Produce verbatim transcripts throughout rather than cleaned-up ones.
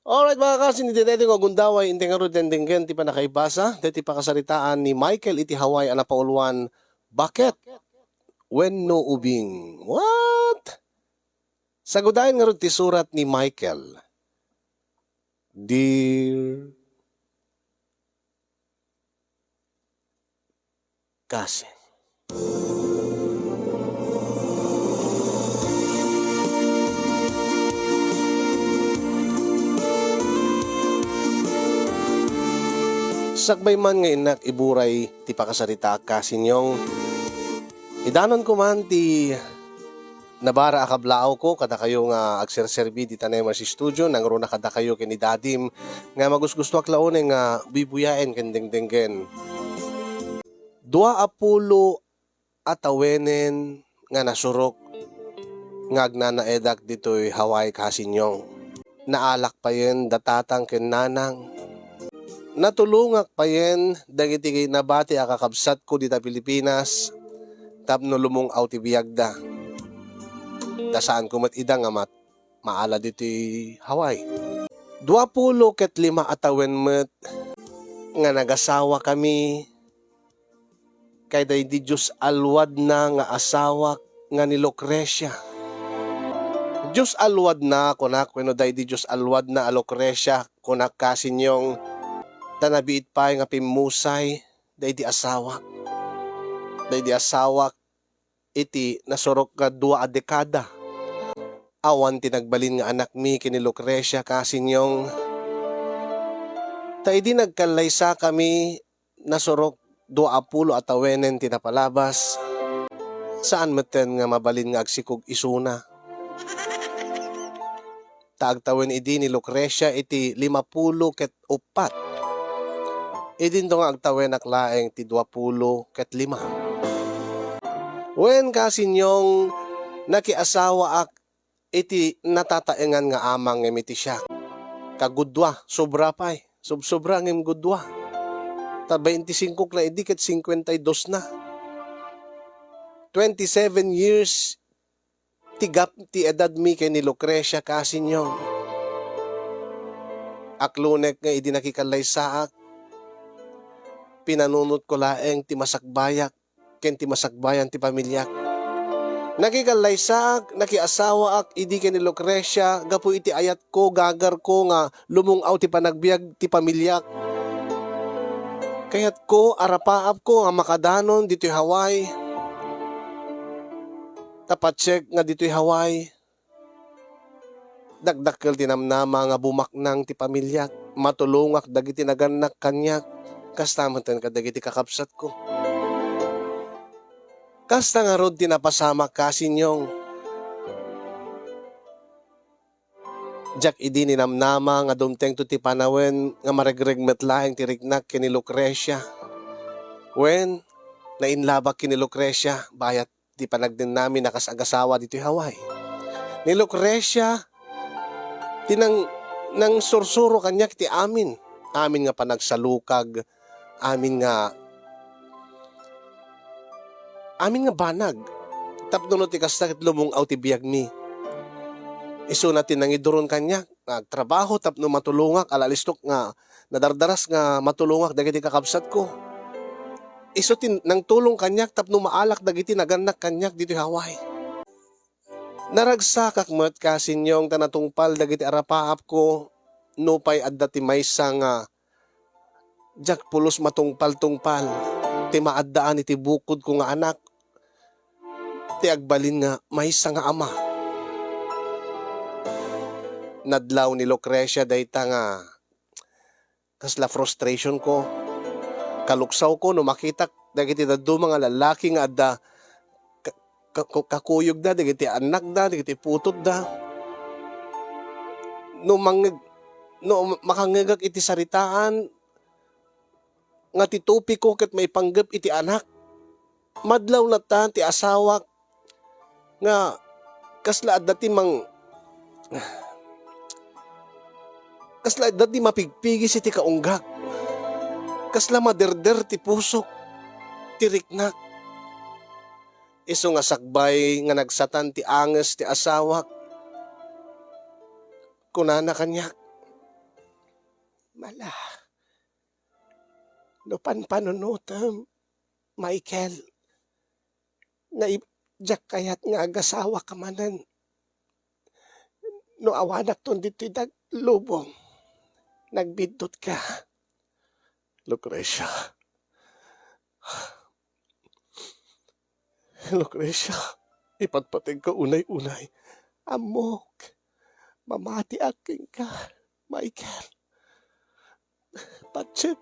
Alright, mga kasin, iti daytoy nga gundaway, intay ngarud dengdenggen ti pannakaibasa, daytoy pakasaritaan ni Michael iti Hawaii a napauluan, Baket wenno Ubing? What? Sagudayen ngarud ti surat ni Michael. Dear Kasin. Sakbay man nga innak iburay ti pakasaritaak, Kasinyong, idanonko man ti nabara a kablaawko kadakayo nga agserserbi dita Nemers Studio. Nangruna kadakayo ken ni Dadim nga magusgustoak la unay nga buybuyaen ken dengdenggen. Dua a pulo a tawenen nga nasurok nga agnanaedak ditoy Hawaii, Kasinyong. Naalak payen da tatang ken nanang. Natulongak payen dagiti nabati a kakabsatko dita Pilipinas tapno lumung-aw ti biagda. Ta saanko met ida nga mat-, maala ditoy Hawaii. Dua pulo ket lima a tawen met nga nagasawakami kay daydi Dios a luadna nga asawak nga ni Lucrecia. Dios a luadna, kunak, wenno daydi Dios a luadna a Lucrecia, kunak, Kasinyong, ta nabiit pay nga pimmusay daydi asawak. Daydi asawak iti nasurok nga dua a dekada. Awan ti nagbalin nga anakmi ken ni Lucrecia, Kasinyong. Ta idi nagkallaysakami, nasurok dua a pulo a tawenen ti napalabas. Saan metten nga mabalin nga agsikog isuna. Ta agtawen idi ni Lucrecia iti lima pulo ket uppat. Idinto nga agtawenak laeng ti dua pulo ket lima. Wen, Kasinyong, nakiasawaak iti natataengan nga amang ngem iti siak. Kagudua, sobra pay. Sobsobra ngem gudua. Ta baintisingko la idi ket singkuenta y dos na. Twenty-seven years ti gap ti edadmi ken ni Lucrecia, Kasinyong. Aklunek nga idi nakikallaysaak, pinanunotko laeng ti masakbayak ken ti masakbayan ti pamiliak. Nakikallaysaak, nakiasawaak idi ken ni Lucrecia gapu iti ayatko, gagarko nga lumung-aw ti panagbiag ti pamiliak. Kayatko a rapaapko nga makadanon ditoy Hawaii. Ta patiek nga ditoy Hawaii, dakdakkel ti namnama nga bumaknang ti pamiliak, matulongak dagiti nagannak kaniak, kasta metten kadagiti kakabsatko. Kasta ngarud ti napasamak, Kasinyong. Diak idi ninamnama nga dumtengto ti panawen nga maregreg met laeng ti riknak ken ni Lucrecia. Wen, nainlabak ken ni Lucrecia, bayat ti panagdennami a kas agasawa ditoy Hawaii. Ni Lucrecia ti nang-, nangsursuro kaniak ti amin. Amin nga panagsalukag, amin nga, amin nga banag. Tapno no ti kasta ket lumung-aw ti biagmi. Isuna ti nangiduron kaniak nga agtrabaho tapno matulongak, ala listok nga nadardaras nga matulongak dagiti kakabsatko. Isu ti nangtulong kaniak tapno maalak dagiti nagannak kaniak ditoy Hawaii. Naragsakak met, Kasinyong, ta natungpal dagiti arapaapko, nupay adda ti maysa nga diak pulos matungpal-tungpal ti maaddaan iti bukodko nga anak, ti agbalin nga maysa nga ama. Nadlaw ni Lucrecia dayta nga kasla frustrationko. Kaluksawko no makitak dagiti dadduma nga lallaki nga adda ka-, ka-, ka-, kakuyogda, dagiti annakda, dagiti putotda. No mangngeg-, no makangngegak iti saritaan nga ti tupiko ket maipanggep iti anak. Madlaw latta ti asawak nga kasla adda ti mang-, kasla adda ti mapigpigis iti kaunggak. Kasla maderder ti pusok, ti riknak. Isu nga sakbay nga nagsatan ti anges ti asawak, kunana kaniak, Mala, no panpanunotem, Michael, nga i-, diak kayat nga agasawaka manen no awanakton ditoy dag-, lubong. Nagbiddutka. Lucrecia. Lucrecia, ipatpategko unay-unay. Ammok, mamatiak kenka, Michael. Patset.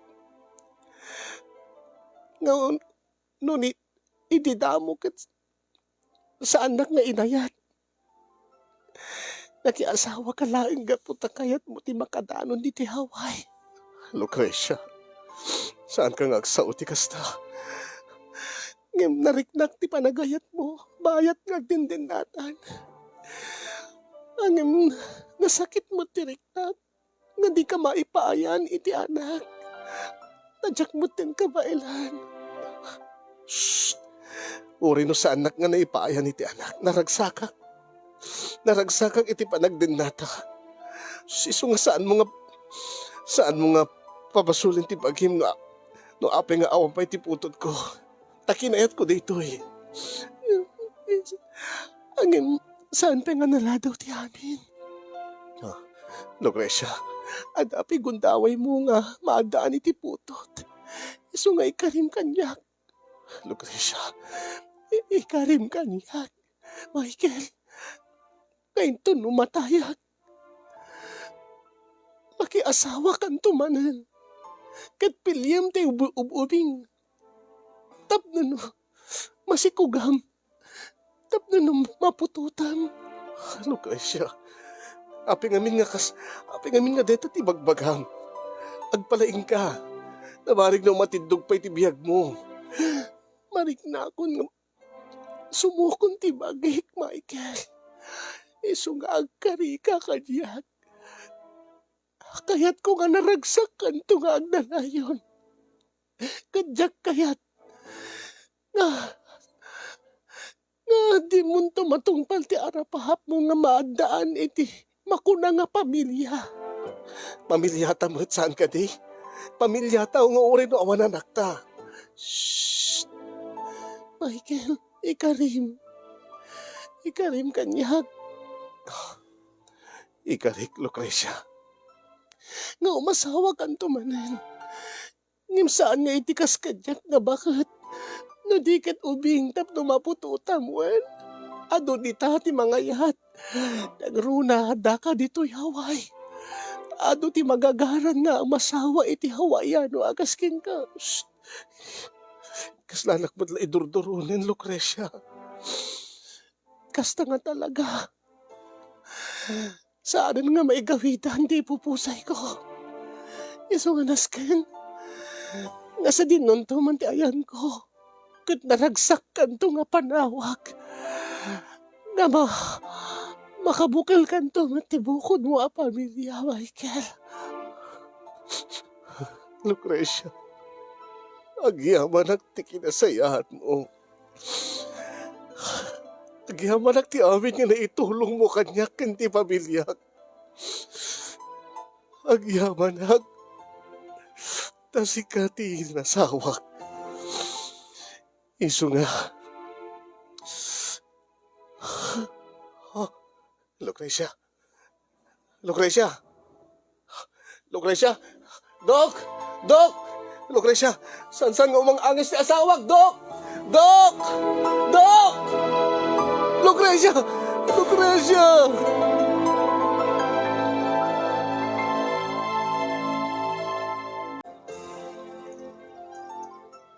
Nga un-, no ni-, idi damo ket saannak nga inayat. Nakiasawaka laeng gapu ta kayatmo ti makadanon ditoy Hawaii. Lucrecia, saanka nga agsao ti kasta. Ngem nariknak ti panagayatmo, bayat nga agdindinatan. Ngem nasakit met ti riknak nga dika maipaayan iti anak. Ta diak metten kabaelan. Shh! Uray no saannak nga naipaayan iti anak, naragsakak. Naragsakak iti panagdinnata. Shh, isu nga saanmo nga, saanmo nga pabasolen ti bagim nga no apay nga awan pay ti putotko. Ta kinayatko daytoy. Ngem, saan pay nga naladaw ti amin? Ah, Lucrecia, adda pay gundawaymo nga maaddaan iti putot. Isu nga ikarim kaniak. Lucrecia, i-, ikarim kaniak. Michael, nga inton no matayak, makiasawakanto manen. Ket piliem ti ub-, ub-, ubing. Tapno no masikugam. Tapno no maputotam. Lucrecia, apay ngamin nga kas-, apay ngamin nga dayta ti bagbagam? Agpalaingka. Namarig no matindog pay ti biagmo. Mariknakon nga sumukon ti bagik, Michael. Isu nga agkarika kaniak. Kayatko nga naragsakkanto nga agnanayon. Ket diak kayat nga, nga dimonto matungpal ti arapahapmo nga maaddaan iti makuna nga pamilia. Pamiliata met, saan kadi? Pamiliata nga uray no awan anakta. Shh! Michael, ikarim. Ikarim kaniak. Ikarik, Lucrecia. Nga umasawakanto manen. Ngem saan nga iti kas kaniak nga baket. No di ket ubing tapno maputotam wen, adu dita ti mangayat. Nangruna, addaka ditoy Hawaii. Adu ti magagaran nga umasawa iti Hawaiano a kas kenka. Shh! Kaslanak met la idurduronen, Lucrecia. Kasta nga talaga. Saanen nga maigawidan ti ipupusayko. Isu nga nasken nga sadinonto man ti ayanko. Ket naragsakkanto nga panawag. Nga ma-, makabukelkanto met ti bukodmo a pamilia, Michael. Lucrecia, agyamanak ti kinasayaatmo. Agyamanak ti amin nga naitulongmo kaniak ken ti pamiliak. Agyamanak, ta sika ti inasawak. Isu nga. Ah, Lucrecia. Lucrecia. Lucrecia. Dok! Dok! Lucrecia, saan-saan nga umang-angis ti asawak, Dok! Dok! Dok! Lucrecia! Lucrecia!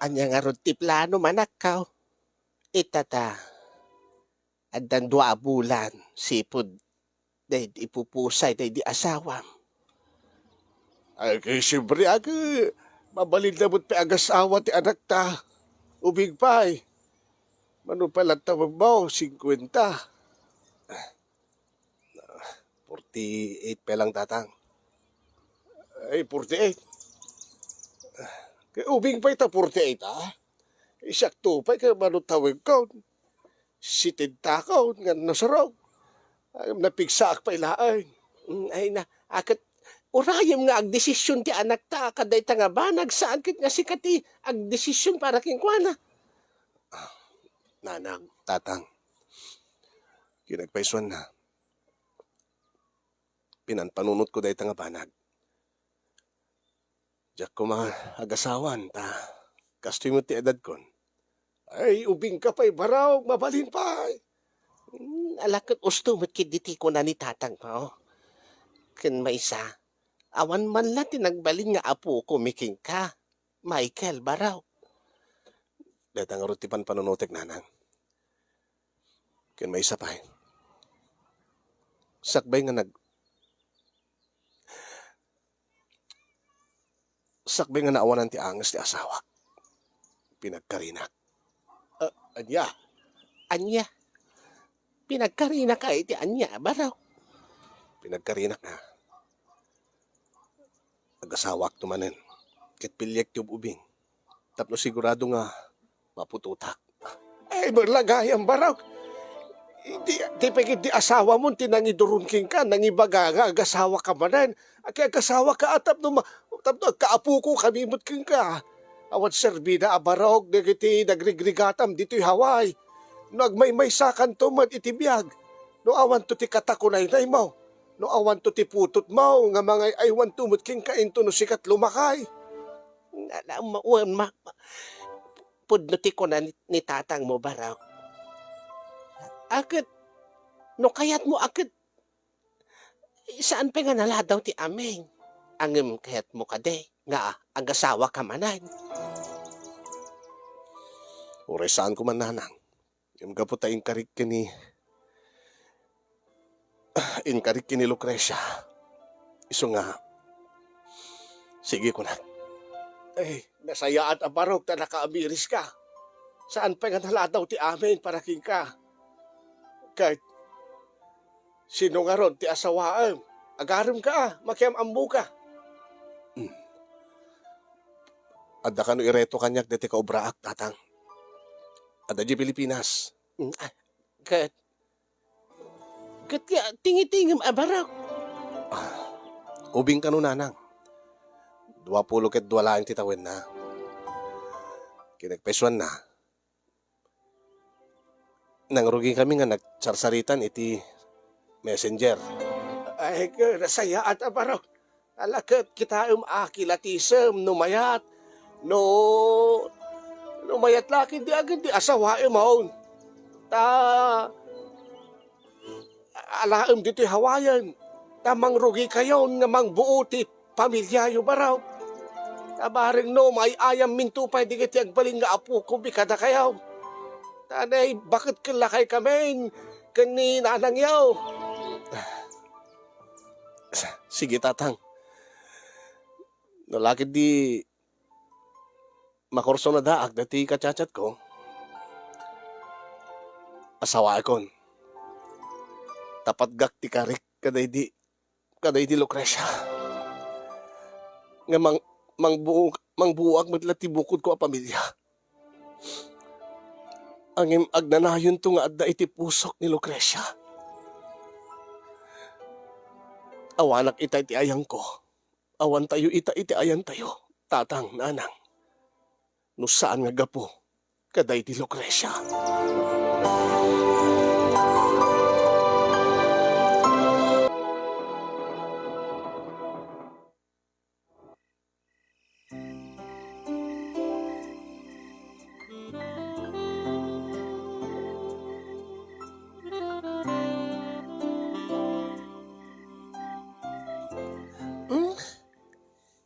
Ania ngarud ti plano, manakkaw? Ita ta, addan dua a bulan, sipud daydi ipupusay daydi asawam. Ay, kay siyempre, agi, mabalin na met pay agasawa ti anakta. Ubing pay. Mano pay latta, Bambaw? Singkuenta. Forty-eight pay lang, Tatang. Ay, forty-eight. Kay ubing pay ta forty-eight, ah. Siak to pay kay mano tawagkon. Sitentakaon nga nasarog. Ay, napigsaak pay laeng. Mm, ay na, akat, Urayem nga agdesisyon ti anakta kadayta nga banag, saan ket nga sika ti agdesisyon para kenkuana. Ah, nanang, tatang, kinagpaysuanna, pinanpanunotko dayta nga banag. Diak koma agasawan ta kastoy met ti edadkon. Ay, ubingka pay, Barok, mabalin pay. Hmm, ala ket usto met ketdi ti kuna ni tatangmo. Ken maysa, awan man la ti nagbalin nga apokomi kenka, Michael, Barok. Dayta ngarud ti panpanunotek, nanang. Ken maysa pay, sakbay nga nag-, sakbay nga naawanan ti anges ti asawak, pinagkarinak. Ah, ania? Ania? Pinagkarinak ay ti ania, Barok? Pinagkarinak nga agasawakto manen, ket piliek ti ub-ubing tapno sigurado nga maputotak. Ay, met la gayam, Barok. Ti, ti pigid ti asawam ti nangiduron kenka, nangibaga nga agasawaka manen. Ket agasawaka a tapno ma-, tapno agkaapokami met kenka. Awan serbida a, Barok, dagiti nagrigrigatam ditoy Hawaii. No agmaymaysakanto met iti biag, no awanto ti katakunaynaymo, no awanto ti putotmo nga mangay-aywanto met kenka intono sika ti lumakay. Ala, ma-, wen, ma-, ma-, pudno ti kuna ni, ni tatangmo, Barok. A ket, no kayatmo a ket, saan pay nga naladaw ti amin. Ngem kayatmo kadi nga agasawaka manen. Uray saanko man, nanang. Ngem gapu ta inkarik ken ni, inkarik ken ni Lucrecia. Isu nga, sige, kunak. Ay, nasayaat a, Barok, ta nakaamiriska. Saan pay nga naladaw ti amin para kenka. Ket sino ngarud ti asawaem? Agaremka a, makiam-ammoka. Hmm. Adda kano ireto kaniak daytoy kaobraak, tatang. Adda idiay Pilipinas. Mm, ah, ket, ket nga, tingitingem a, Barok. Ah, ubing kano, nanang. Dua pulo ket dua laeng ti tawenna. Kinagpaysuanna, nangrugikami nga nagsarsaritan iti Messenger. Ay, ket nasayaat a, Barok. Ala ket kitaem a kilatisem no mayat, no, no mayat la ketdi agin ti asawaem, awan. Ta alaem ditoy Hawaii, ta mangrugikayon nga mangbuo ti pamiliayo, Barok. Ta bareng no maay-ayamminto pay dagiti agbalin nga apokomi kadakayo. Ta naibaket ken lakaykamin ken ni nanangyo. Sige, tatang. No la ketdi makursunadaak dati kachatchatko, asawaekon. Ta patgak ti karik kadaydi, kadaydi Lucrecia. Nga mang-, mangbuo-, mangbuoak met la ti bukodko a pamilia. Ngem agnanayonto nga adda iti pusok ni Lucrecia. Awanak ita iti ayangko. Awantayo ita iti ayantayo, tatang, nanang, no saan nga gapu kadaydi Lucrecia. Hmm?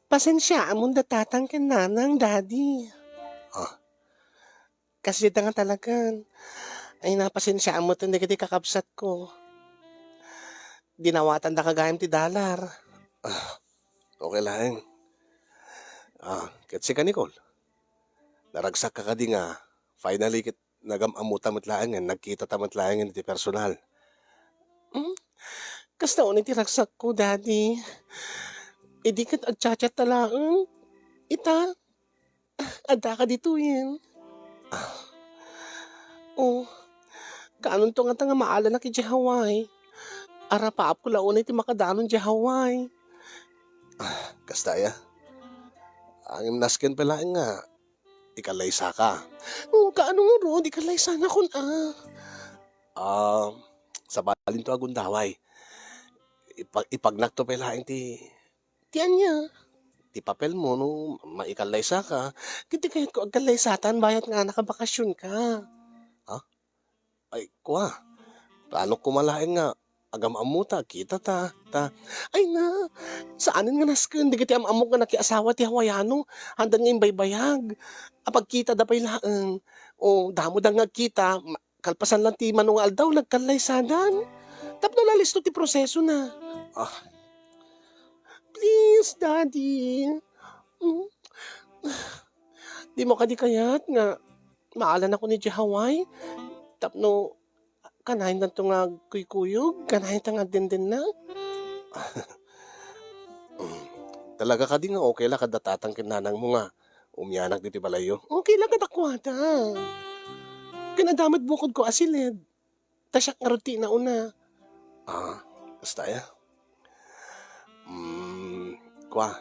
Pasensiaamon da tatang ken nanang, Daddy. Ah. Kasdiay nga talagan. Ay, napasensiaam met dagiti kakabsatko. Dinawatandaka gayam ti dalar. Ah, okay laeng. Ah, ket sika, Nicole? Naragsakka kadi nga finally ket nagam-ammota met laeng, nagkitata met laeng iti personal? Hmm? Kasta unay ti ragsakko, Daddy. Idi ket agchatchatta laeng. Ita, addaka ditoyen. Ah. Oh, kaanonto ngata nga maalanak idiay Hawaii? Arapaapko la unay ti makadanon idiay Hawaii. Kasta aya? Ngem nasken pay laeng nga ikallaysaka. O, kaano ngarud, ikallaysana kun a? Ah, sabalinto a gundaway. Ipa-, ipagnakto pay laeng ti, ti ania? Ti papelmo no maikallaysaka. Ket ti kayatko agkallaysatan bayat nga nakabakasionka. Ha? Ay, kua. Plano ko malaeng nga agam-ammota, kita ta, ta. Ay na, saanen nga nasken dagiti am-ammok nga nakiasawa ti Hawaiano, haanda nga imbaybayag. Apagkitada pay laeng. O, damo da nga agkita, ma-, kalpasan lang ti mano nga aldaw, nagkallaysadan. Tapno nalisto ti prosesona. Ah. Please, Daddy. Mm. Dimo kadi kayat nga maalanak idiay Hawaii? Tapno kanayon tanto nga agkuykuyog, kanayon ta nga agdendennang? Talaga kadi nga okay la kada tatang ken nanangmo nga umianak ditoy balayyo? Okay la kadakuada. Ken adda met bukodko a siled. Ta siak ngarud ti inauna. Ah, kasta aya? Mm, kua.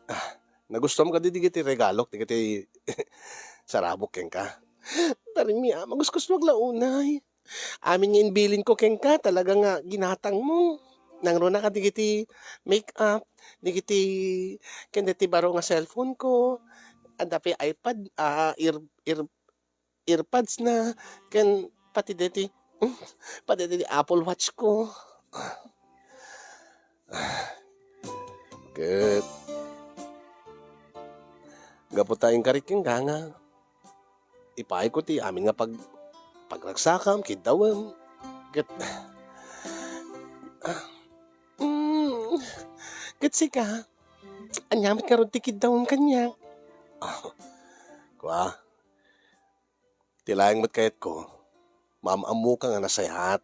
Ah, nagustuam kadi dagiti regalok, dagiti sarabok kenka? Darimi a, makuskuswag la unay. Amin nga imbilinko kenka, talaga nga ginatangmo. Nangruna kadagiti make-up, dagiti ken dagiti baro nga cellphone ko, adda pay iPad, ah, ear-, ear-, earpods na, ken pati deti, pati deti Apple Watch ko. Ket gapu ta inkarik kenka nga ipaayko ti amin nga pag-, pagragsakam, kiddawem. Ket, ah, mm, ket sika, ania met ngarud ti kiddawem kaniak? Ah, kua, ti laeng met kayatko, maam-ammoka nga nasayaat.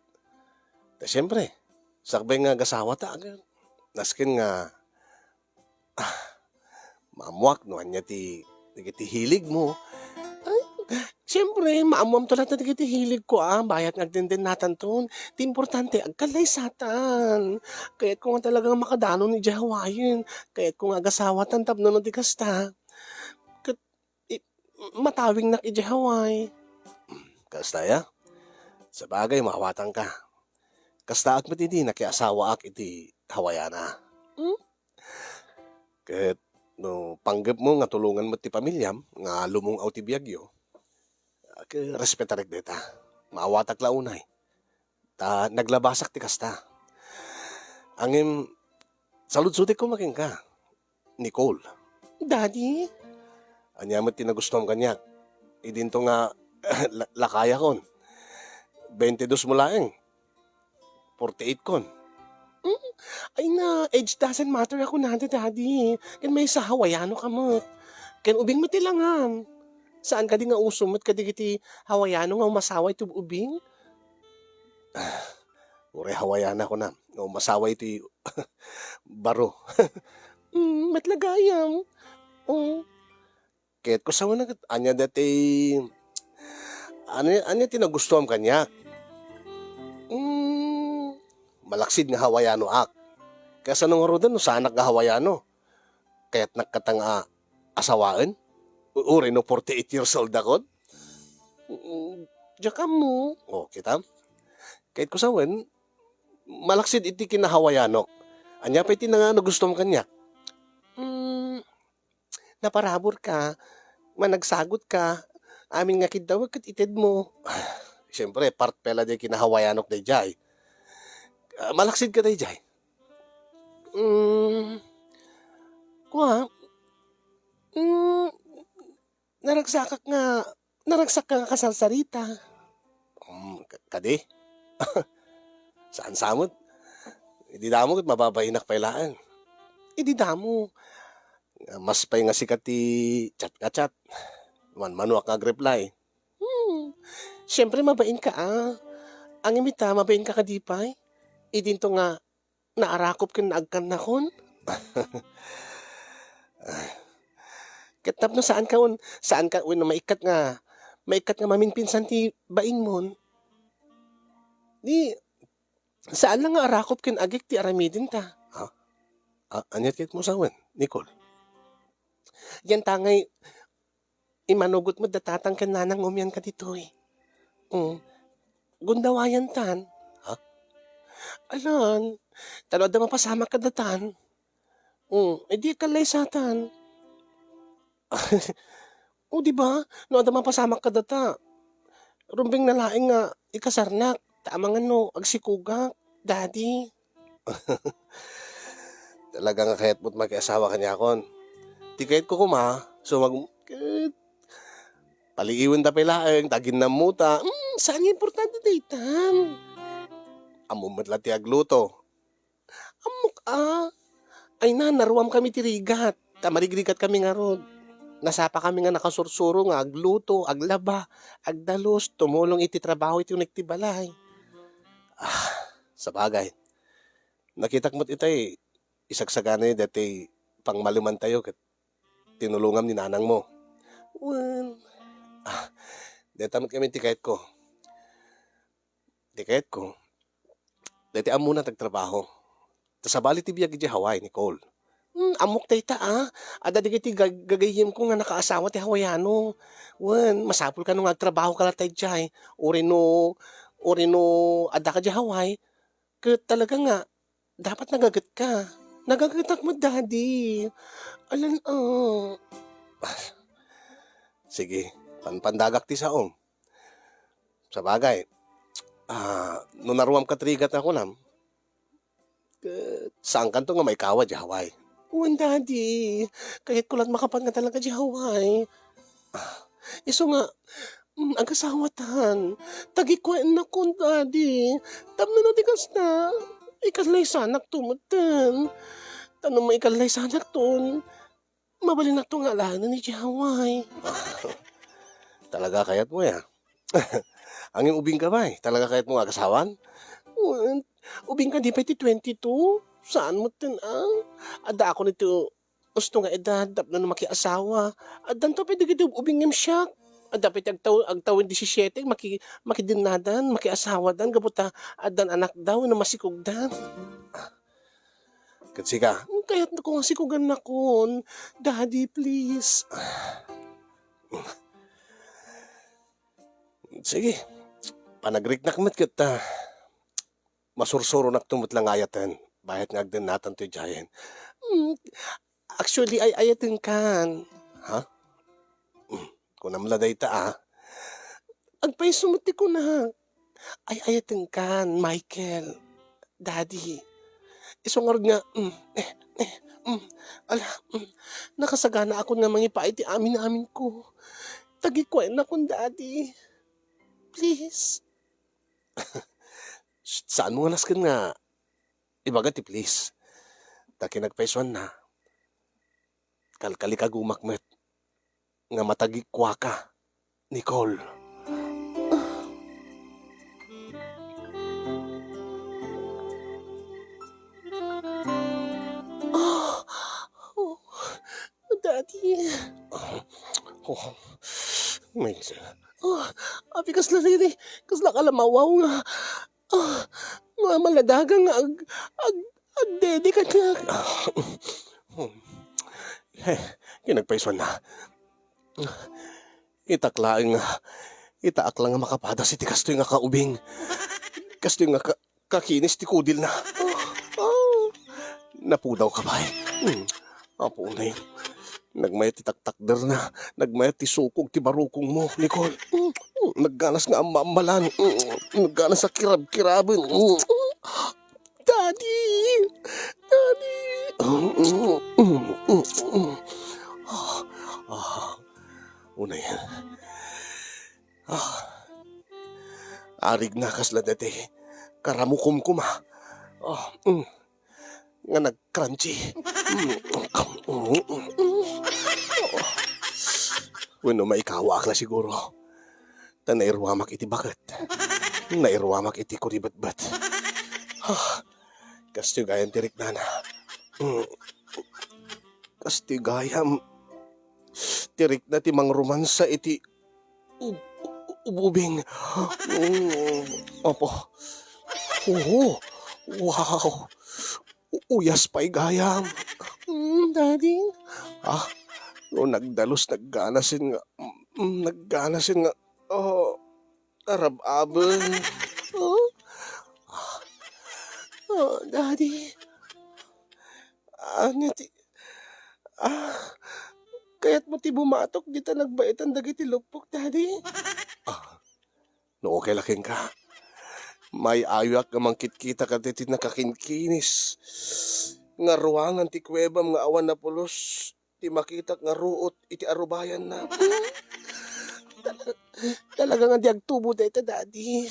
Ta siempre, sakbay nga agasawata, aga-, nasken nga, ah, maammoak no ania ti, dagiti hiligmo. Ay, siempre, maammoamto latta dagiti hiligko, ah, bayat nga agdendennatanton. Ti importante, agkallaysatan. Kayatko nga talaga nga makadanon idiay Hawaii. Kayatko nga agasawatan tapno no di kasta, ket i-, matawingnak idiay Hawaii. Kasta aya? Sabagay, maawatanka. Kastaak met idi nakiasawaak iti Hawaiana. Hmm? Ket no panggepmo nga tulongan met ti pamiliam nga lumung-aw ti biagyo, ket respetarek dayta. Maawatak la unay. Ta naglabasak ti kasta. Ngem, saludsodek koma kenka, Nicole. Daddy? Ania met ti nagustuam kaniak? Idinto nga la-, lakayakon. Twenty-dos mo laeng. Forty-eight kon. Mm, ay na, age doesn't matter a kunada, Daddy. Ken maysa, Hawaiano ka met. Ken ubing met ti langam. Saan kadi nga uso met kadagiti Hawaiano nga umasawa iti ub-, ubing? Ah, uray Hawaiana kunam, nga umasawa iti baro. Mm, met la gayam. Oh. Ket kusawen ket, ania daytoy, ania, ania ti nagustuam kaniak? Mm, malaksid nga Hawaianoak. Kasano ngaruden no saanak nga Hawaiano? Kayatnak kata nga asawaen? U-, uray no forty-eight years old akon? Mm, diak ammo. O, kitam? Ket kusawen, malaksid iti kinahawaianok. Ania pay ti nanga-, nagustuam kaniak? Mm, naparaburka, managsagutka, amin nga kiddawek ket itedmo. Siempre, part pay la diay kinahawaianok daydiay. Ah, malaksid ka daydiay. Mm, kua, mm, naragsakak nga, naragsak ka nga kasarsarita. Mm, ka-, kadi? Saan sa met? Idi damo ket mababainak pay laeng. Idi damo, mas pay nga sika ti chat nga chat. Manmanoak nga agreply. Hmm. Siempre, mabain ka, ah. Ngem ita, mabain ka kadi pay? Idinto nga naarakop ken naagkannakon? Ket tapno saan ka un-, saan ka wenno maikkat nga, maikkat nga maminpinsan ti bainmon, di, saan la nga arakop ken agik ti aramidenta. Ha? A-, ania ti kayatmo sawen, Nicole? Yan ta ngay, imanugot met da tatang ken nanang nga umian kaditoy. Mm. Gundawayan tan. Ha? Alan, ta no adda mapasamak kadatan. Mm, idi kallaysatan. O, di ba? No adda mapasamak kadata, rumbeng na laeng nga ikasarnak, ta amangan no agsikogak, Daddy. Talaga nga kayatmo't makiasawa kaniakon. Ti kayatko koma, sumag-, ket paliiwenta pay laeng, ta aginnamota. Mm, saan nga importante daytan. Ammom met la ti agluto. Ammok a. Ay na, naruamkami ti rigat. Ta marigrigatkami ngarud. Nasapakami nga nakasursuro nga agluto, aglaba, agdalus, tumulong iti trabaho iti unig ti balay. Ah, sabagay. Nakitak met itay isagsaganay daytoy pangmalemantayo ket tinulongam ni nanangmo. Wen, ah, dayta met ngamin ti kayatko. Ti kayatko, daytoy ammona ti agtrabaho. Ta sabali ti biag idiay Hawaii, Nicole. Hmm, ammok dayta, a. Adda dagiti gag-, gagayyemko nga nakaasawa ti Hawaiano. Wen, masapulka no nga agtrabahoka latta idiay. Uray no, uray no addaka idiay Hawaii, ket talaga nga dapat nagagetka. Nagagetak met, Daddy. Alan, a. Sige, panpandagak ti saom. Sabagay, a, no naruamka ti rigat nga kunam, ket saankanto nga maikawa idiay Hawaii. Wen, Daddy. Kayatko la't makapan nga talaga idiay Hawaii. Ah, isu nga, mm, agasawatan. Tagikuennakon, Daddy. Tapno no di kasta, ikallaysanakto metten. Ta no maikallaysanakton, mabalinakto nga alaenen idiay Hawaii. Talaga kayatmo ya? Ngem ubingka pay? Talaga kayatmo nga agasawan? Wen, ubingka di pay ti twenty-two? Saan metten, a? Addaakon iti usto nga edad tapno no makiasawa. Addanto pay dagiti ub-, ubing ngem siak. Adda pay ti agtaw-, agtawen disisiete, maki-, makidennadan, makiasawadan, gapu ta addan anakda wenno masikogda. Ket sika? Kayatko nga sikogannakon. Daddy, please. Sige, panagriknak met ket, a, masursuronakto met la nga ayaten, bayat nga agdennatanto idiayen. Mm, actually, ay-ayatenkan. Ha? Mm, kunam la dayta, a. Agpayso met ti kunak. Ay-ayatenkan, Michael. Daddy. Isu ngarud nga, mm, eh, eh, mm, ala, mm, nakasaganaakon nga mangipaay ti amin-aminko. Tagikuennakon, Daddy. Please. Saanmo nga nasken nga ibaga ti please? Ta kinagpaysuanna, kalkalikagumak met nga matagikuaka, Nicole. Ah, oh, Daddy. Oh, may isa. Oh, abi kasla diri, kasla kalamawaw nga, ah, nga maladaga nga ag-, ag-, agdede kaniak. Eh, kinagpaysuanna. Itak laeng nga, itaak la nga makapadas iti kastoy nga kaubing. Kastoy nga ka-, kakinis ti kudilna. Oh, oh. Napudawka pay. Hmm. Apo unay. Nagmayat ti taktakderna. Nagmayat ti sukog ti barukongmo, Nicole. Hmm. Hmm. Nagganas nga ammaammalan. Hmm. Nagganas a kirabkiraben. Hmm. Daddy! Daddy! Ah, ah, unay. Ah. Arigna kasla daytoy karamukom koma. Ah, mm. Nga nag-crunchy. Mm. Wenno maikawaak la siguro. Ta nairuamak iti baket. Nairuamak iti kuribetbet. Ah, kastoy gayam ti riknana. Mm. Kastoy gayam ti rikna ti mangromansa iti ub-, ub-, ubing. Mm, apo. Oo. Wow. U-, uyas pay gayam. Mm, Daddy. Ah, no nagdalus, nagganasin nga, mm, nagganasin nga, oh, arab-aben. Oh, ah, oh, Daddy. Ania ti, ah, kayatmo ti bumatok dita nagbaetan dagiti luppok, Daddy? Ah, no okay la kenka, may-ayoak nga mangkitkita kadagiti nakakinkinis nga ruangan ti kuwebam nga awan napulos ti makitak nga ruot iti arubayanna. Tal-, talaga nga di agtubo dayta, Daddy.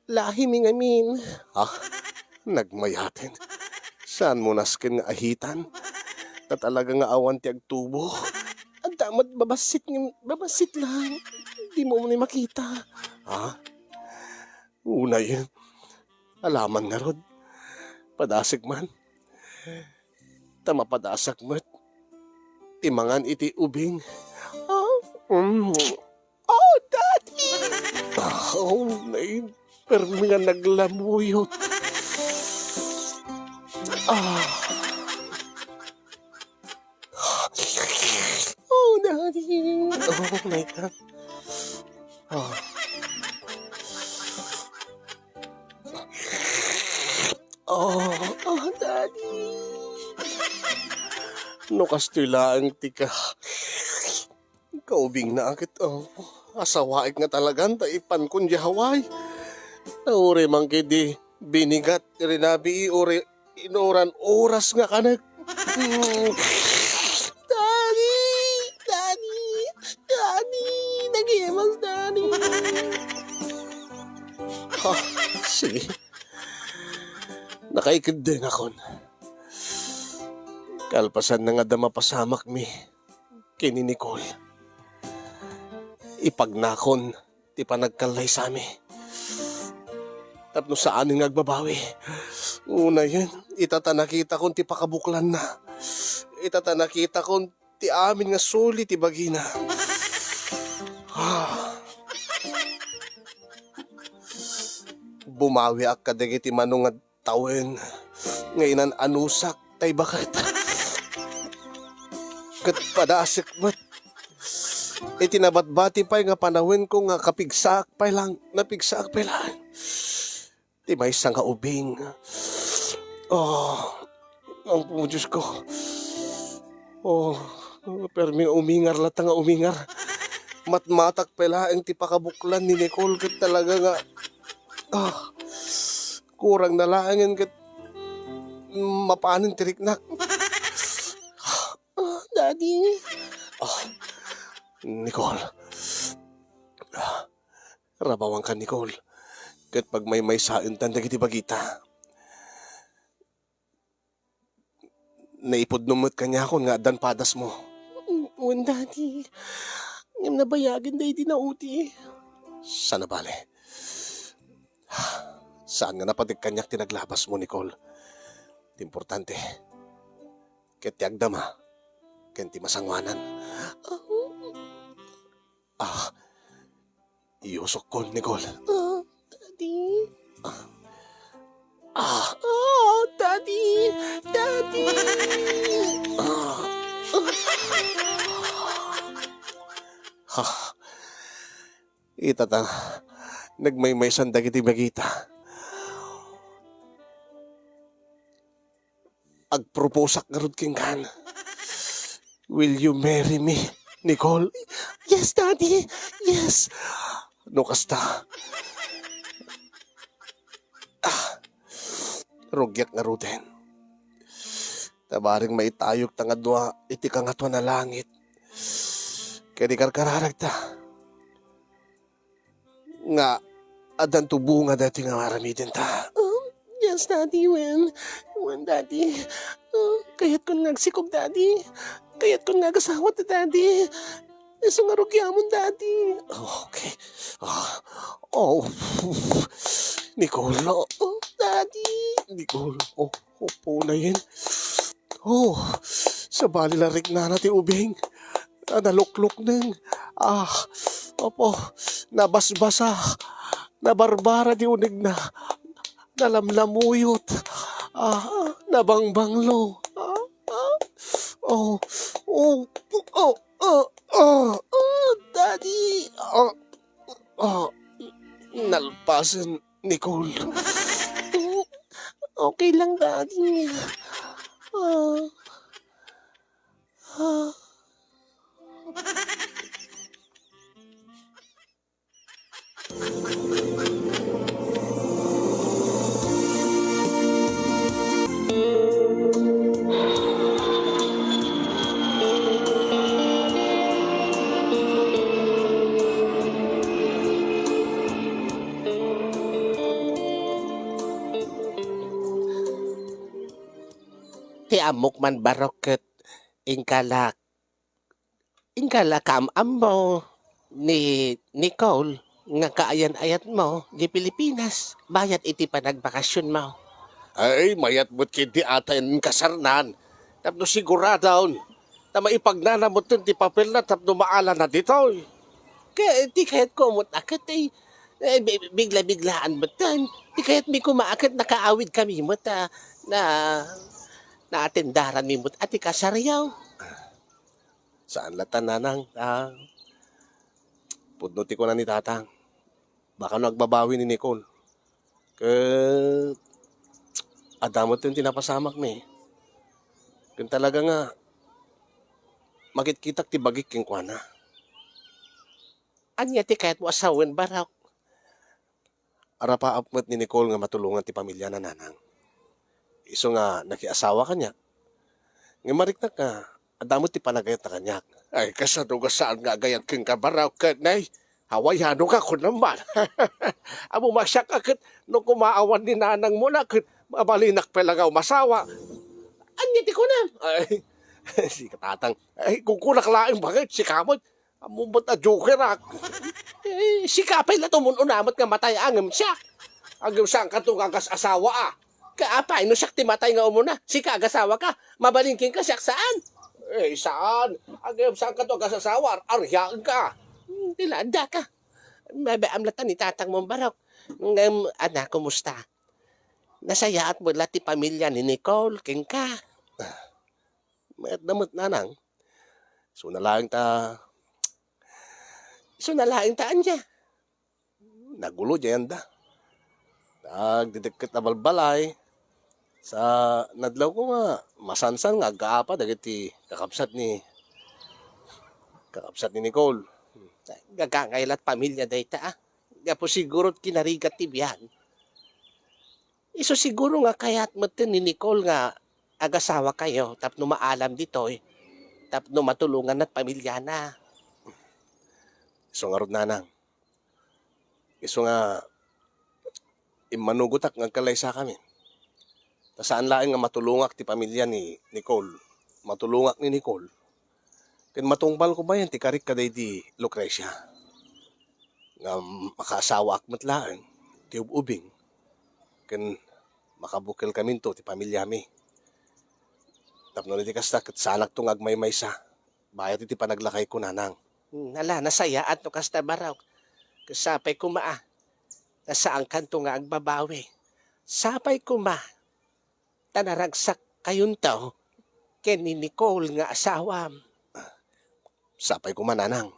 Lahimi ngamin. Ah, nagmayaten. Saanmo nasken nga ahitan? Ta talaga nga awan ti agtubo. Adda met babassit nga, babassit lang. Dimo man makita. Ha? Unay, alaman ngarud. Padasek man. Ta mapadasak met ti mangan iti ubing. Ah, mm. Oh, Daddy! Ah, oh, nay, permi nga naglamuyot. Ah. Oh, Daddy! Oh, my God. Ah. Oh, oh, Daddy! No kastoy laeng ti ka-, kaubingna ket, oh, asawaek nga talagan ta ipankon diay Hawaii. Nauri man ketdi binigat ti rinabii, uri inuran oras nga kanek. Mm. Daddy! Daddy! Daddy! Nagimas, Daddy! Ha? Sige. Nakaikeddengakon. Kalpasan na nga adda mapasamakmi ken ni Nicole, ipagnakon ti panagkallaysami tapno saanen nga agbabawi. Unayen, ita ta nakitakon ti pakabuklanna. Ita ta nakitakon ti amin nga suli ti bagina. Ah. Bumawiak kadagiti manong nga tawen nga inan-anusak tay baket. Ket padasek met iti nabatbati pay nga panawenko nga kapigsaak pay lang, napigsaak pay lang ti maysa nga ubing. Oh, Apo Dios ko. Oh, permi nga umingar latta nga umingar. Matmatak pay laeng ti pakabuklan ni Nicole ket talaga nga, ah, kurang na laengen ket mapanen ti riknak. Ah, Daddy. Ah, Nicole. Ah, rabawanka, Nicole. Ket pagmaymaysaentan dagiti bagita. Naipudno met kaniakon nga addan padasmo. Wen, Daddy. Ngem nabayagen daydi nauti. Saan a bale. Saan nga napatik kaniak ti naglabasmo, Nicole. Ti importante, ket ti agdama, ken ti masangoanan. Ah. Ah, iyusokkon, Nicole. Ah, Daddy. Ah. Ah. Ah, Daddy! Daddy! Ah. Ha. Ita ta, nagmaymaysan dagiti bagita. Agproposak ngarud kenkan. Will you marry me, Nicole? Yes, Daddy. Yes. No kasta, ah, rugiak ngaruden. Ta bareng maitayokta nga dua iti kangatoan a langit, ken ikarkararagta nga addanto bunga daytoy nga aramidenta. Oh, yes, Daddy, wen. Wen, Daddy. Oh, kayatkon nga agsikog, Daddy. Kayatkon nga agasawata, Daddy. Isu nga rugiamon, Daddy. Okay. Ah, oh, Nicole. Oh, Daddy. Nicole. Oh, upo na yan. Oh, sabali la riknana ti ubing. Ah, naluklukneng. Ah, opo, nabasbasa. Nabarbara ti unegna. Nalamlamuyot. Ah, Nabangbanglo. Ah, ah. Oh, oh, oh, oh, oh, oh, Daddy. Ah, ah, nalpasen, Nicole. Okay lang, Daddy. Ah, ah. Ti ammok man, Barok, ket inka la Inka la kaam-ammo ni Nicole nga kaayan-ayatmo di Pilipinas bayat iti panagbakasionmo. Ay, mayat met ketdi a ta inkasarnan tapno siguradon ta maipagnana metten ti papelna tapno maalana ditoy. Ket ti kayatko met a ket, eh, eh, bi-, bigla-biglaan metten. Ti kayatmi koma a ket nakaawidkami met a na, naatendaranmi met a ti kasaryo. Saan latta, Nanang, ta pudno ti kuna ni Tatang. Baka no agbabawi ni Nicole. Ket adda met ti napasamakmi. Ken talaga nga makitkitak ti bagik kenkuana. Ania ti kayatmo a sawen, Barok? Arapaap met ni Nicole nga matulongan ti pamiliana, Nanang. Isu nga nakiasawa kaniak. Ngem mariknak nga adda met ti panagayatna kaniak. Ay, kasano nga saan nga agayat kenka, Barok, ket nay, awayanka kunam man. Ammom a siak a ket no koma awan ni nanangmona ket mabalinak pay la nga umasawa. Ania ti kunam? Ay, sika, Tatang. Ay, kunkunak laeng baket, sika met. Ammom met a jokerak. Eh, sika pay la ti umun-una met nga matay ngem siak. Ngem saankato nga agas-asawa a. Ket apay no siak ti matay nga umuna, sika agasawaka, mabalin kenka, siak saan? Eh, saan? Ngem saankato agas-asawa, ar-, aryaenka. Hmm, ti la, addaka. Mabiit latta ni tatangmo, Barok. Ngem, ana, kumusta? Nasayaat met la ti pamilia ni Nicole kenka? Mayat da met, Nanang. Isuna laeng ta, isuna laeng ta ania? Nagulo diay anda. Agdidikket a balbalay. Sa nadlawko nga, masansan nga agkaapa dagiti kakabsat ni, kakabsat ni Nicole. Gagangay la't pamilia dayta, a. Gapu siguro kinarigat ti biag. Isu siguro nga kayat metten ni Nicole nga agasawakayo tapno maalam ditoy, tapno matulonganna ti pamiliana. Isu ngarud, Nanang. Isu nga immanugotak nga agkallaysakami. Ta saan laeng nga matulongak ti pamilia ni Nicole. Matulongak ni Nicole. Ken matungpal koma ti karik kadaydi Lucrecia. Nga makaasawaak met laeng ti ub-ubing. Ken makabukelkaminto ti pamiliami. Tapno iti kasta, ket saanakto nga agmaymaysa. Bayat iti panaglakayko, Nanang. Hmm, ala, nasayaat no kasta, Barok. Ket sapay koma, a, ta saankanto nga agbabawi. Sapay koma, ta naragsakkayonto ken ni Nicole nga asawam. Sapay koma, Nanang.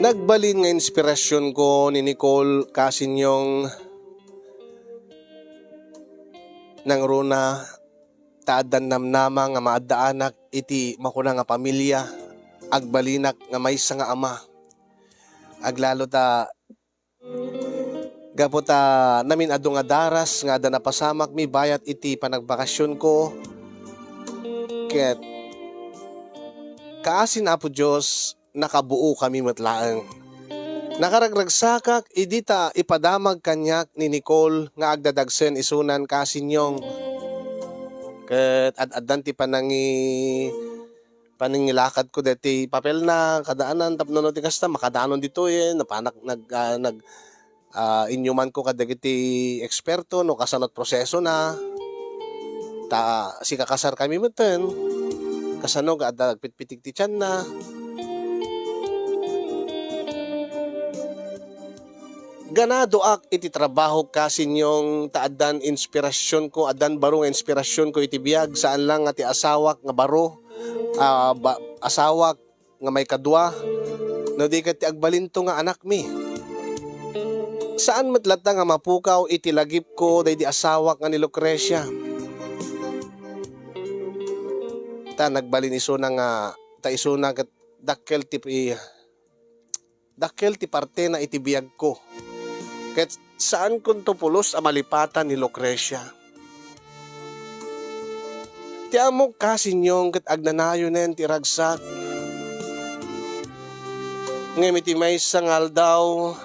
Nagbalin nga inspirasionko ni Nicole, kasinyong nangruna ta addan namnama nga maaddaanak iti makuna nga pamilia, agbalinak nga maysa nga ama. Aglalo ta gapu ta namin-adu nga daras nga adda napasamakmi bayat iti panagbakasionko, ket kaasi ni Apo Dios, nakabuokami met laeng. Nakaragragsakak idi ta ipadamag kaniak ni Nicole nga agdadagsen isunan kasinyong. Ket ad-addan ti panangi-, panangilakadko daytoy papelna, kadaanan, tapno no ti kasta, makadanon ditoy, eh, napanak-, nag-, ah, nag-, ah, inyumanko kadagiti eksperto no kasano ti prosesona. Ta sikakasarkami metten, kasano nga adda agpitpitik ti tianna. Ganadoak iti trabahok, kasinyong, ta addan inspirasionko, addan baro nga inspirasionko iti biag, saan lang nga ti asawak nga baro, ah, ba-, asawak nga maikadua, no di ket ti agbalinto nga anakmi. Saan met latta nga mapukaw iti lagipko daydi asawak nga ni Lucrecia. Ta nagbalin isuna nga, ta isuna ket dakkel ti, dakkel ti partena iti biagko. Ket saankonto pulos a malipatan ni Lucrecia. Ti ammok, kasinyong, ket agnanayonen ti ragsak. Ngem iti maysa nga aldaw,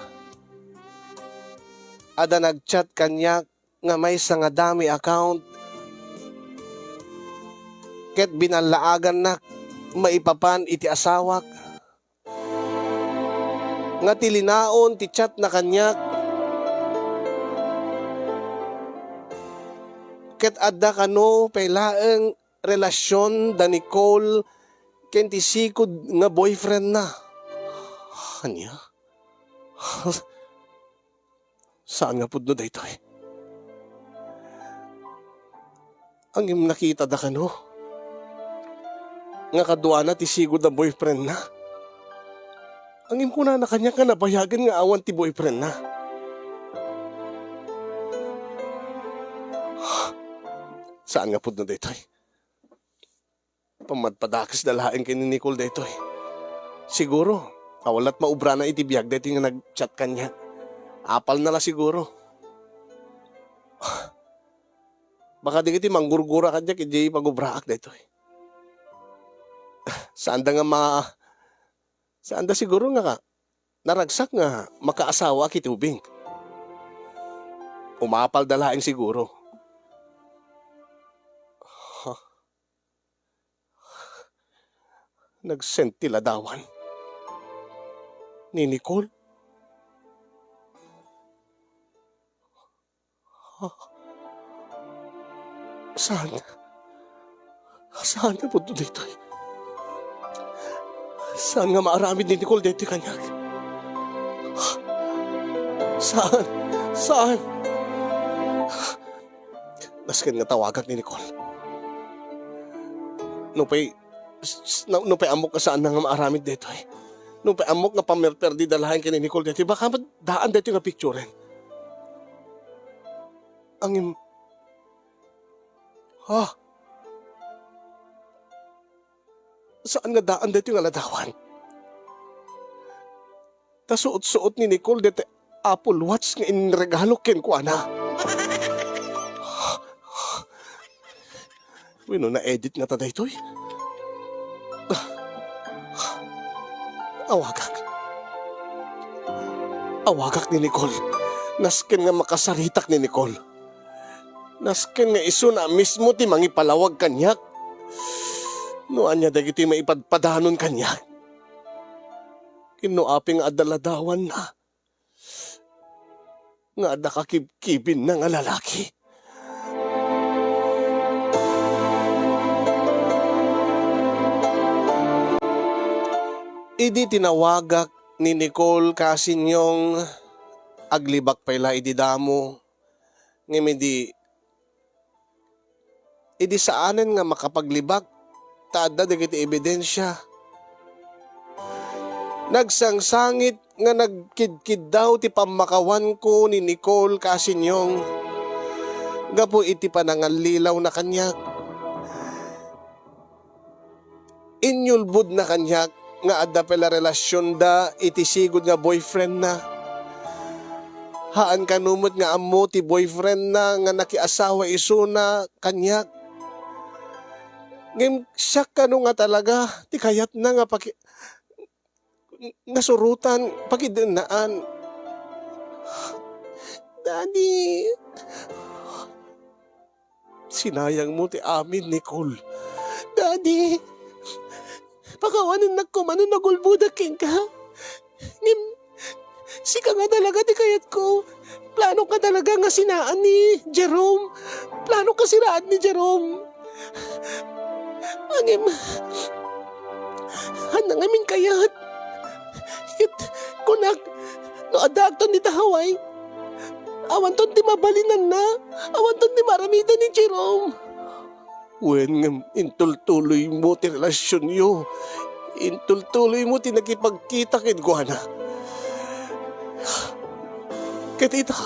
adda nag-chat kaniak nga maysa nga dummy account ket binallaagannak maipapan iti asawak. Nga ti linaon ti chatna kaniak, ket adda kano pay laeng relasion da Nicole ken ti sigud nga boyfriendna. Ania? Saan nga pudno daytoy? Ngem nakitada kano nga kaduana ti sigud a boyfriendna. Ngem kunana kaniak nga nabayagen nga awan ti boyfriendna. Saan nga pudno daytoy? Pammadpadakesda laeng ken ni Nicole daytoy. Siguro, awan la't maubrana iti biag daytoy nga nag-chat kaniak. Apalna la siguro. Baka dagiti manggurgura kaniak idiay pagubraak daytoy. Saanda nga ma-, saanda siguro nga ka-, naragsak nga makaasawaak iti ubing. Umapalda laeng siguro. Huh. Nag-send ti ladawan ni Nicole. Saan? Saan nga pudno daytoy? Saan nga maaramid ni Nicole daytoy kaniak? Saan? Saan? Nasken nga tawagak ni Nicole. Nupay, s-, s-, na-, nupay ammok nga saanna nga maaramid daytoy. Nupay ammok nga pamperperdida laeng ken ni Nicole daytoy, baka met daan daytoy nga picturen. Ngem, ha? Saan nga daan daytoy nga ladawan? Ta suot-suot ni Nicole daytoy Apple Watch nga inregalo kenkuana. Wenno na-edit ngata daytoy? Awagak. Awagak ni Nicole. Nasken nga makasaritak ni Nicole. Nasken nga isuna a mismo ti mangipalawag kaniak. No ania dagitoy maipadpadanon kaniak? Ken no apay nga adda ladawanna nga adda kakibkibinna nga lalaki. Idi tinawagak ni Nicole, kasinyong, aglibak pay la idi damo, ngem idi idi saanen nga makapaglibak ta adda dagiti ebidensia. Nagsangsangit nga nagkidkiddaw ti pammakawanko ni Nicole, kasinyong, gapu iti panangallilawna kaniak. Inyulbodna kaniak nga adda pay la relasionda iti sigud nga boyfriendna. Haan kano met nga ammo ti boyfriendna nga nakiasawa isuna kaniak. Ngem siak kano nga talaga ti kayatna nga paki-, nga surotan, pakidennaan. Daddy. Sinayangmo ti amin, Nicole. Daddy, pakawanennak koma no nagulbodak kenka. Ngem, sika nga talaga ti kayatko. Planok nga talaga nga sinaan ni Jerome. Planok nga siraan ni Jerome. Ngem, haan nga amin kayat. Ket kunak, No addaakton dita Hawaii, awanton ti mabalinanna, awanton ti maaramidan ni Jerome. Wen ngem intultuloymo ti relasionyo. Intultuloymo ti nakipagkita kenkuana. Ket ita,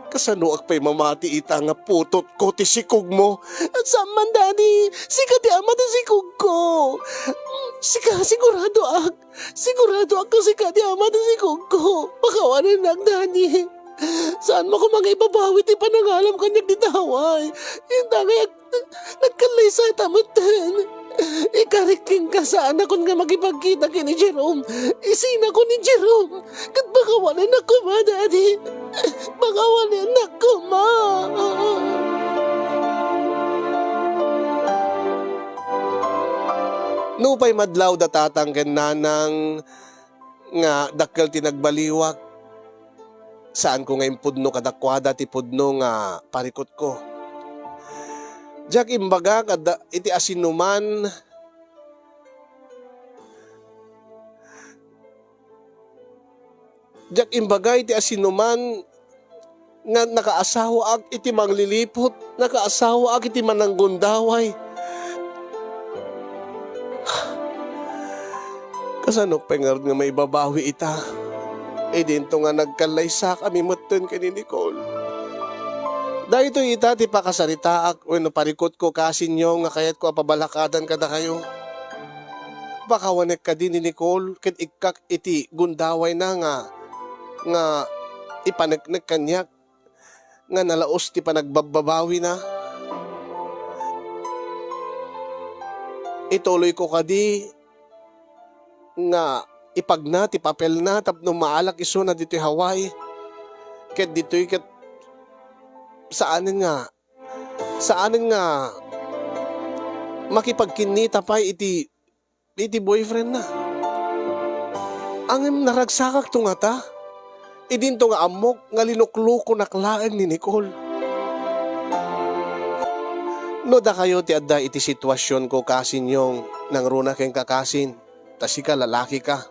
kasanoak pay mamati ita nga putotko ti sikogmo? Saan man, Daddy. Sika ti ama ti sikogko. Sika, siguradoak. Siguradoak nga sika ti ama ti sikogko. Pakawanennak, Daddy. Saanmo koma nga ibabawi ti panangalam kaniak dita Hawaii. Inta ngay ag-, nagkallaysata metten. Ikarik kenka, saanakon nga makipagkita ken ni Jerome. Isinako ni Jerome. Ket pakawanennak koma, Daddy. Pakawanennak koma. Nupay madlaw da tatang ken nanang nga dakkel ti nagbaliwak, saanko nga impudno kadakuada ti pudno nga parikutko. Diak imbaga kada iti asinuman Diak imbaga iti asinuman nga nakaasawaak iti mangliliput, nakaasawaak iti mananggundaway. Kasano pay ngarud nga maibabawi ita? Idinto nga nagkallaysakami metten ken ni Nicole. Daytoy ita ti pakasaritaak wenno parikutko, kasinyo, nga kayatko a pabalakadan kadakayo. Pakawanek kadi ni Nicole ket ikkak iti gundawayna nga, nga ipaneknek kaniak nga nalaus ti panagbabbabawina. Ituloyko kadi nga ipagna ti papelna tapno maalak isuna ditoy Hawaii. Ket ditoy ket saanen nga, saanen nga makipagkinnita pay iti, iti boyfriendna. Ngem naragsakakto ngata. Idinto nga ammok nga linuklokonak laeng ni Nicole. No dakayo ti adda iti situasionko, kasinyo, nangruna kenka, kasin, ta sika lalakika.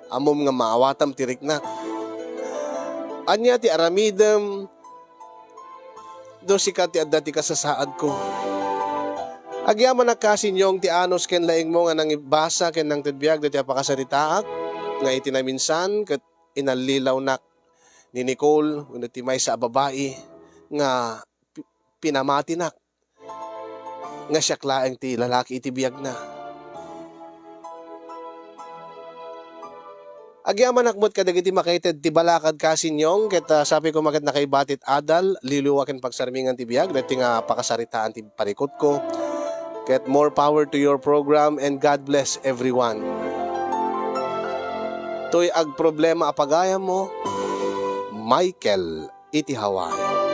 Ammom nga maawatam ti riknak. Ania ti aramidem no sika ti adda ti kasasaadko? Agyamanak, kasinyo, ti anus ken laingmo nga nangibasa ken nangted biag daytoy a pakasaritaak, nga iti naminsan ket inallilawnak ni Nicole wenno ti maysa a babai nga pi-, pinamatinak nga siak laeng ti lalaki iti biagna. Agyamanak met kadagiti makaited ti balakad, kasinyo, ket, ah, sapay koma ket nakaibati ti adal, liwliwa ken pagsarmingan ti biag, daytoy nga pakasaritaan ti parikutko. Ket more power to your program and God bless everyone. Toy agproblema a pagayammo, Michael iti Hawaii.